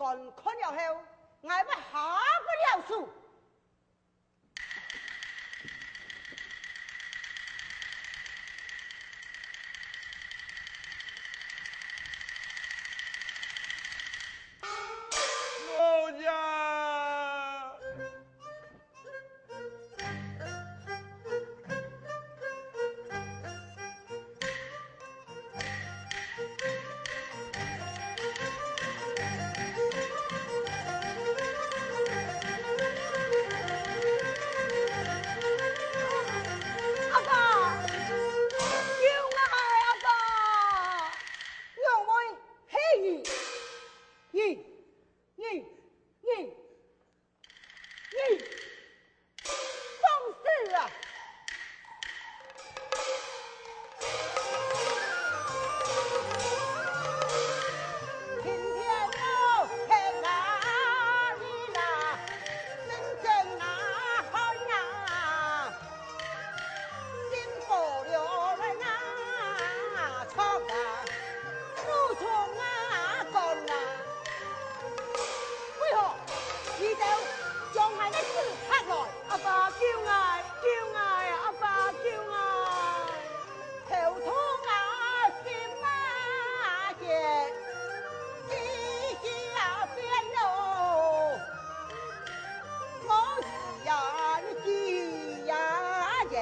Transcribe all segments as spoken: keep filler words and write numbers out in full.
觀看了後，𠊎會下不了手。老爺！ 阿爸，救𠊎！阿爸，仰會係你？你，你，你，你！ 你放肆啊！今天我陪啊你啦，真正啊好呀，幸福了啊，错啊，苦衷啊，干啊。 為何你兜將𠊎个子拍來？阿爸救𠊎，救𠊎，阿爸救𠊎！頭痛啊，心啊熱，地下變咯，無時間，地下熱，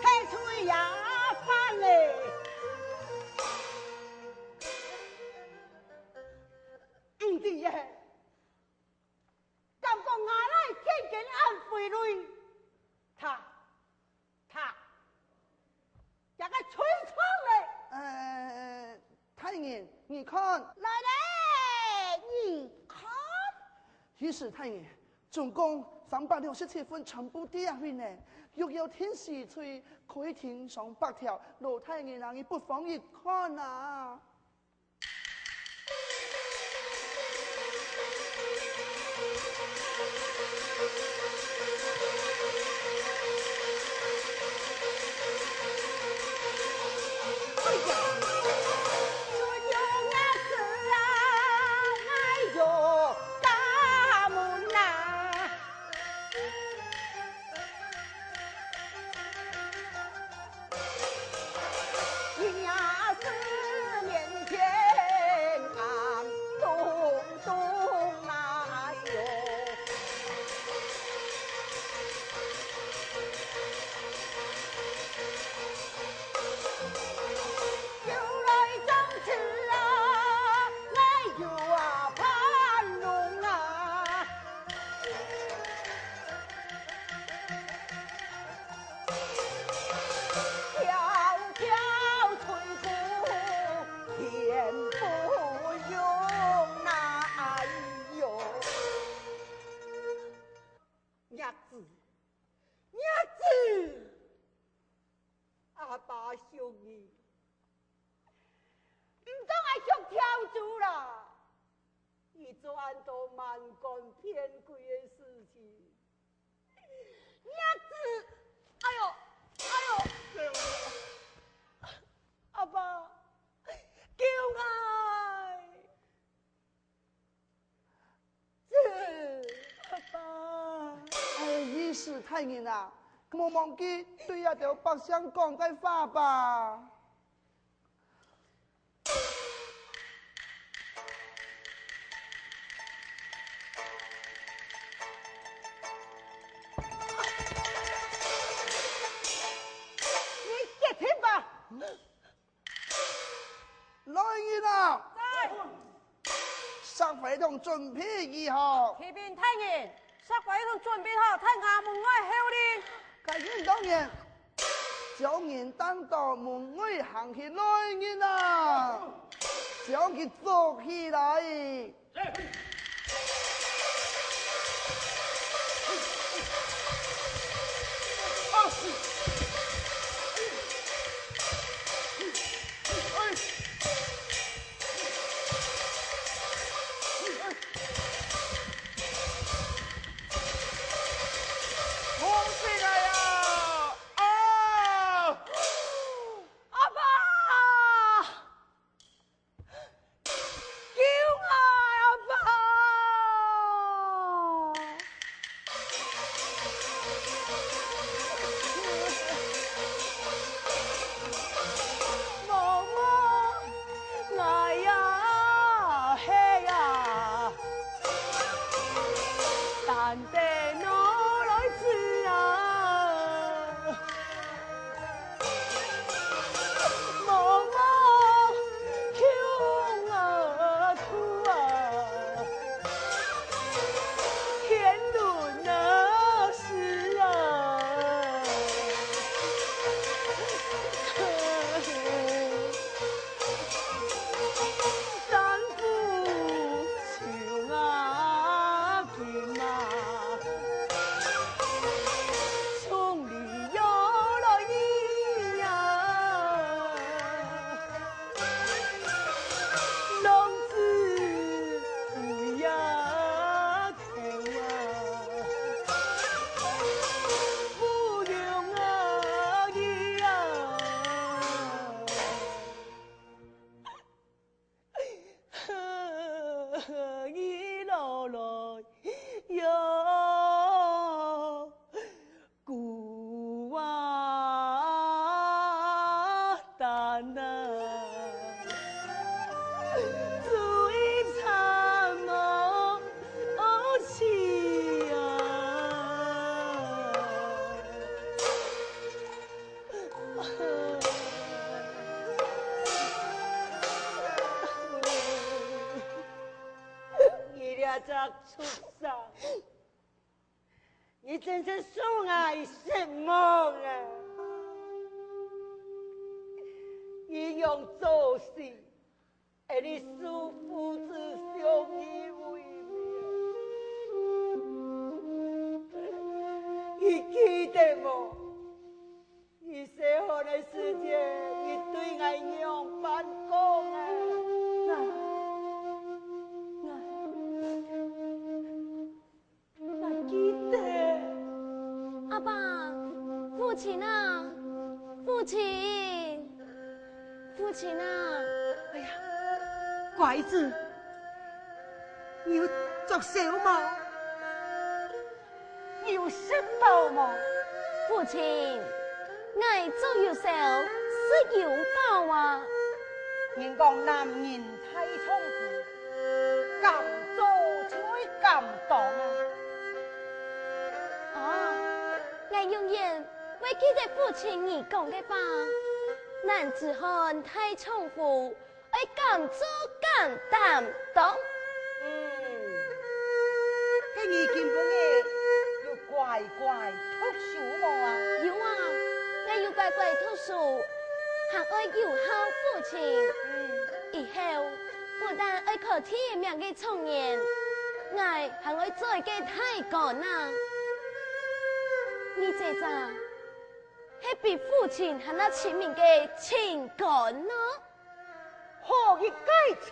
係誰也煩咧。 毋知耶，感覺吾倈天天恁肥累，他，他，這个吹窗咧。呃，大人，你看。來咧，你看。於是大人，總共三百六十七份全部跌下去呢，又要停時吹，可以停上百條，老大人啊，你不妨一看啊。 哎呀，哎喲，伢子啊，哎喲，家門啊！ 伢子面前暗咚咚啊喲。又來張紙啊，哎喲啊，盤龍啊。 迢迢吹過天不容哪，哎喲。伢子，伢子，阿爸惜你，毋通還惜條子啦，你做恁多蠻幹偏激个事情。 伢子，哎喲，哎喲，阿爸，救𠊎！子，阿爸。哎，醫師大人啊，莫忘記對這兜百姓講个話吧。 你決定吧。來人啊！在。石灰桶準備好。啟稟大人，石灰桶準備好，在衙門外候哩。 該運動員，將人帶到門外行去，來人啊，將佢捉起來！阿爸！救𠊎！阿你這隻畜生，你真是使𠊎失望啊！你用做事， 哎，你受父子相依為命，你記得無？你細漢个時節，你對𠊎仰般講啊？𠊎，𠊎， 𠊎記得。阿爸，父親啊，父親，父親啊！哎呀，乖子，你有著燒無？你有食飽無？父親，𠊎著有燒，食有飽啊。人講男人大丈夫， 敢做就會敢當啊！哦，𠊎永遠會記得父親你講个話：男子漢大丈夫，愛敢做敢擔當。嗯，該你今晡日有乖乖讀書無啊？有啊，𠊎有乖乖讀書，還愛有孝父親。嗯，以後 不但愛考第一名个狀元，𠊎還愛做一個大官啊！你姐姐，係比父親還較親民个親官呢！好一個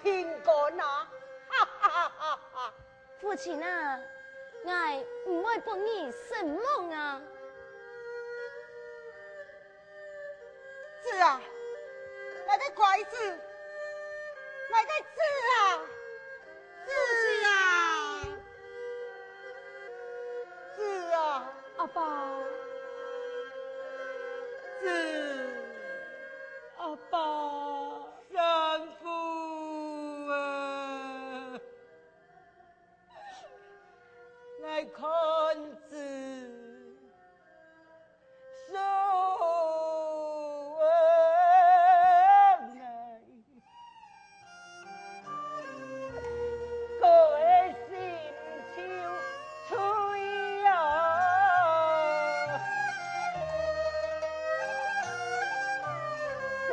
親官啊！哈哈哈哈！父親啊，𠊎毋會分你失望啊！ 子啊，𠊎个乖子，𠊎个子啊，子啊，子啊！阿爸。子。阿爸。丈夫啊！ 來看子，受恩，各位心就碎啊！丈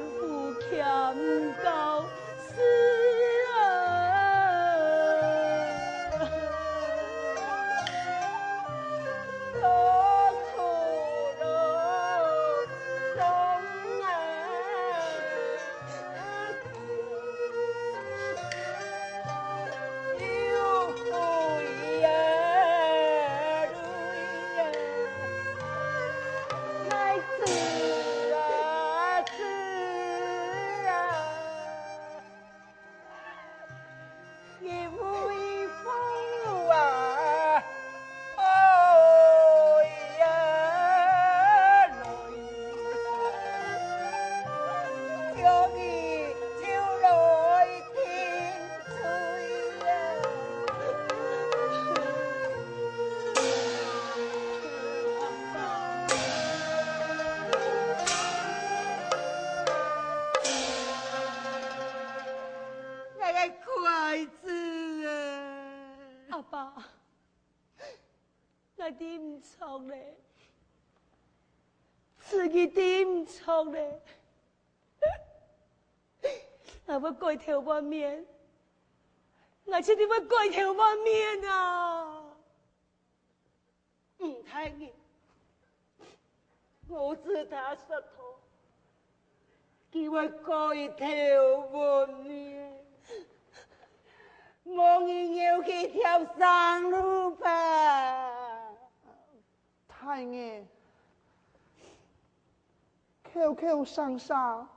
夫 𠊎个乖子啊！阿爸，𠊎知毋著咧，自己知毋著咧。 𠊎會改頭換面， ，𠊎絕對會改頭換面啊！吳大人，我知他說錯，佢會改頭換面，望你讓佢條生路吧。大人，口口聲聲，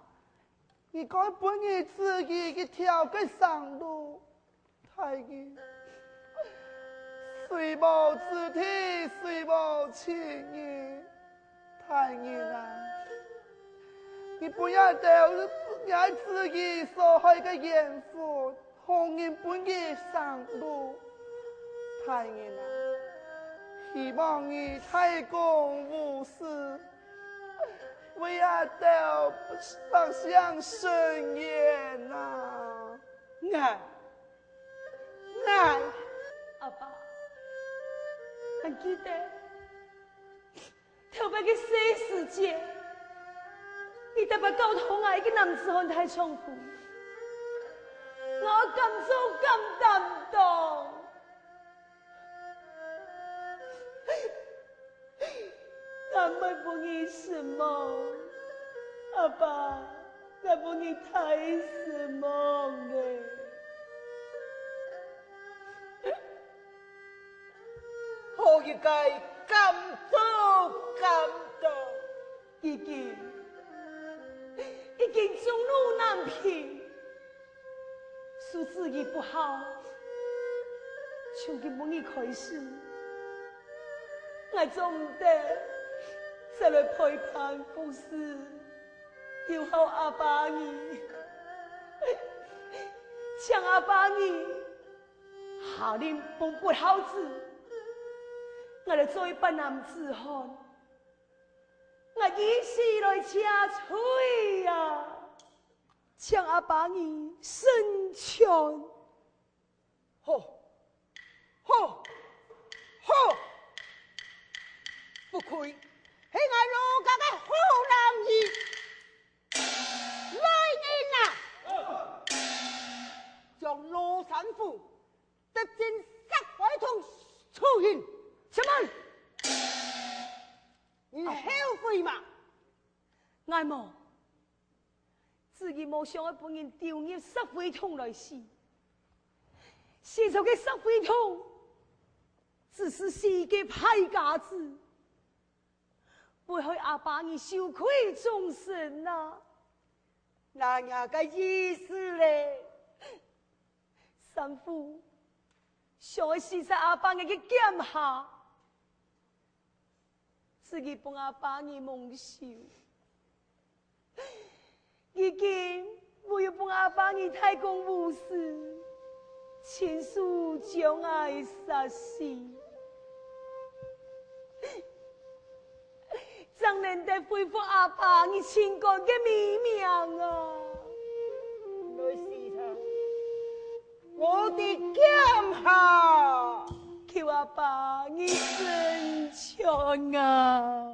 你該分你自己一條个生路。大人，誰無子弟，誰無親人？大人啊，你分這兜若自己所害个冤魂， 好人分佢生路。大人啊，希望你大公無私，為阿斗百姓伸冤啊！𠊎，𠊎，阿爸，還記得 頭擺个細時節，你特別教導𠊎一個男子漢大丈夫，𠊎愛敢做敢擔當。𠊎毋會分你失望，阿爸，𠊎分你太失望了。 好一個敢做敢當。如今，已經眾怒難平，受子義不孝，從今晡日開始，𠊎做毋得再來陪伴服侍有孝阿爸你。請阿爸你 下令分不孝子，𠊎來做一班男子漢，𠊎以死來謝罪啊！請阿爸你成全。好，好，好！不愧係𠊎羅家个好男兒。來人啊！將羅山虎 得進石灰桶處刑。什麼？你後悔嗎？𠊎無。子義無想愛分人丟入石灰桶來死。死在該石灰桶，只係死个敗家子，會害阿爸你受虧終身啊！哪樣个意思咧？ 山虎想愛死在阿爸你个劍下，子義分阿爸你蒙羞。如今，唯有分阿爸你大公無私，親手將𠊎殺死。 正能得恢復阿爸你清官个美名啊！來死啦！我的劍下！求阿爸你成全啊！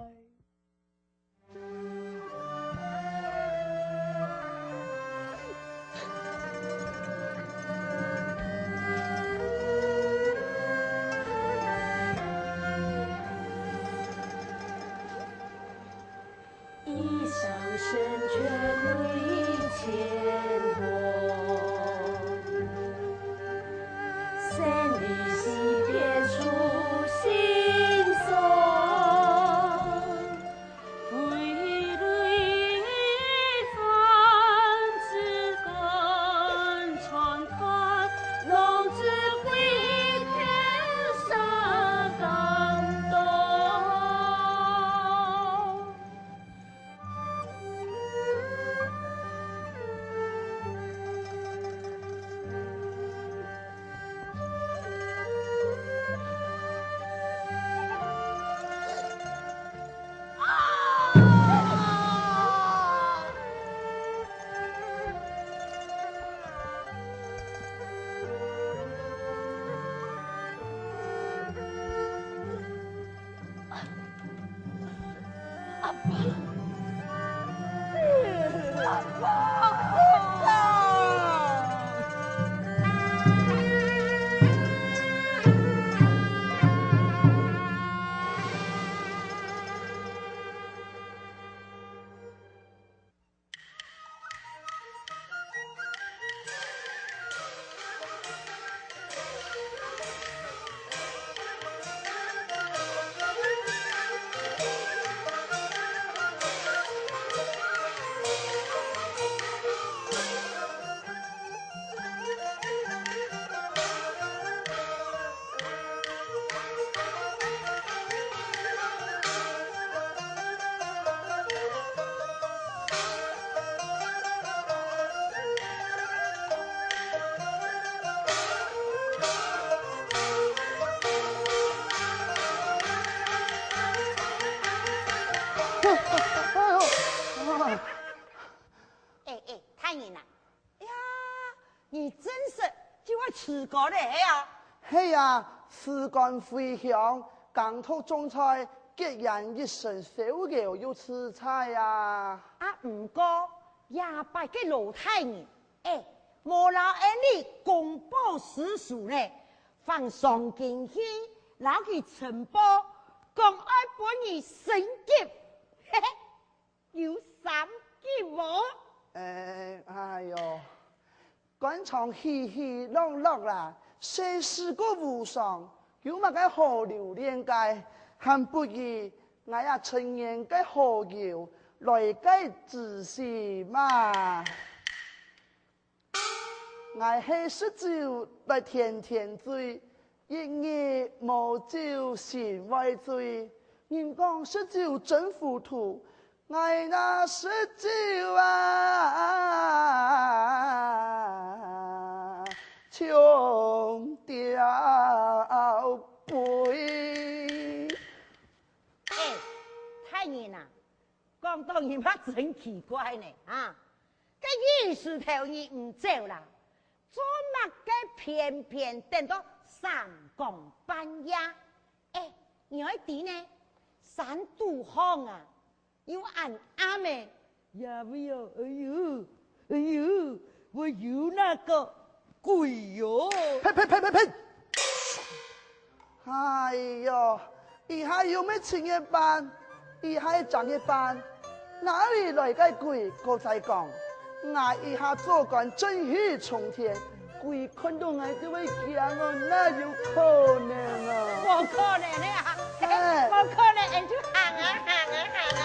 就愛辭官了，係啊？係啊，辭官回鄉，耕讀種菜，結緣一身燒窯又自在啊！啊，毋過，這擺个老大人，欸，無摎𠊎俚公報私仇呢，反上京去摎佢呈報，講愛分佢升級，嘿嘿。 有三級無？欸，哎喲，官場起起落落啦，世事過無常，有麼个好留戀个？還不如𠊎也趁𠊎个好友，來个仔細嘛。 𠊎係食酒來添添醉，一日無酒心會醉。人講食酒真糊塗，𠊎哪食酒啊，像吊杯。欸，大人啊， 講到你嘛真奇怪呢，啊！該日時頭你毋走啦，做麼个偏偏等到三更半夜？欸，你愛知呢，山肚項啊，有恁暗个，也會有，哎喲，哎喲，會有那個 鬼喲！呸呸呸呸呸！哎喲，這下又毋係七月半，這下係正月半，哪裡來个鬼？過再講，𠊎這下做官正氣沖天，鬼看到𠊎就會驚哦，哪有可能啊？無可能啊！欸，無可能，俺就行啊行啊行啊！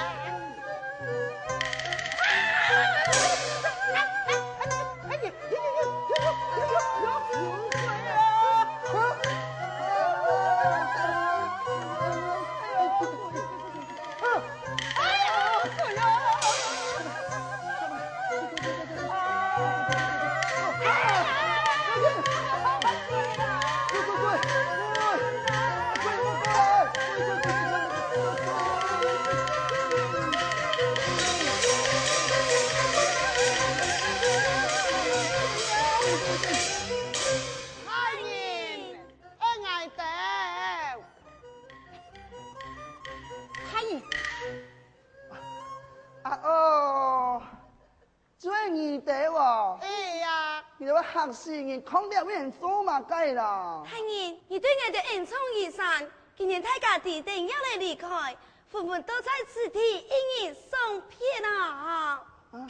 大人，愛𠊎兜！大人！啊哦，就係你兜哦！係啊！你兜會嚇死人，囥這位做麼个啦？大人，你對𠊎兜恩重如山，今日大家知得也來離開， 分分都在此地一人送別啊！大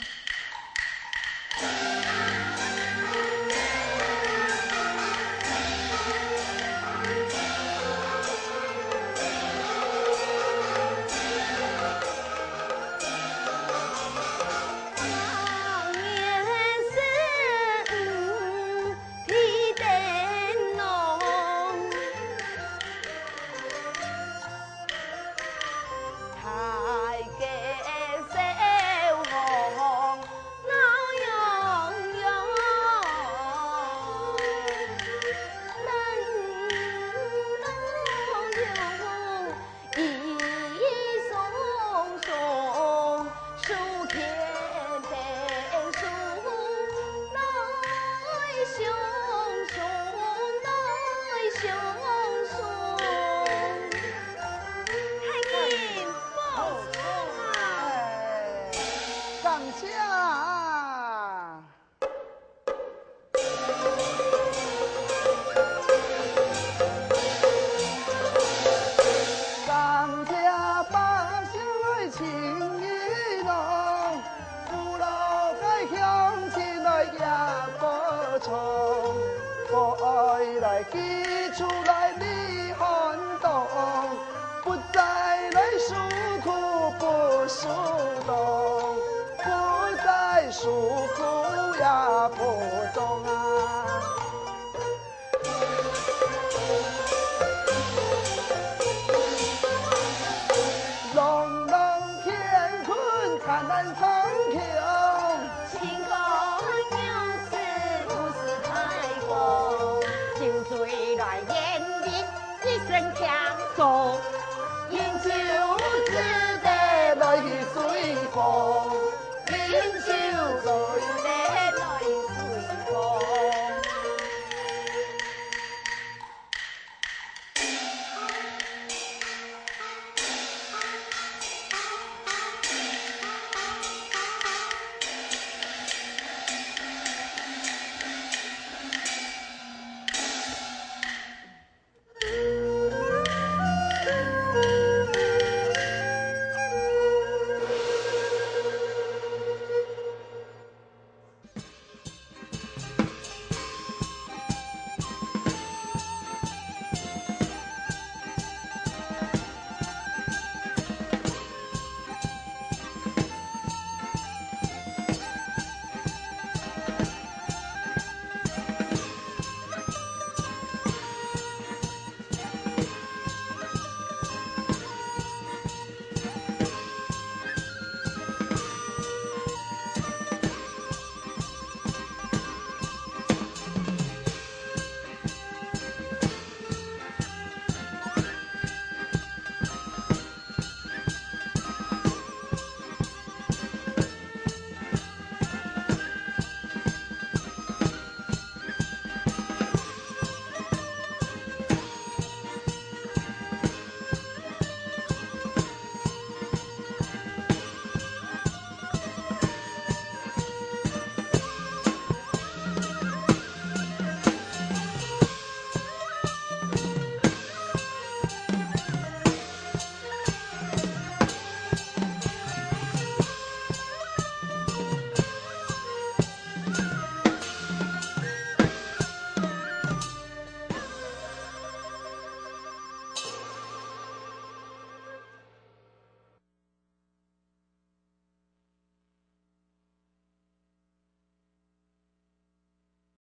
人，保重啊！哎，感謝啊！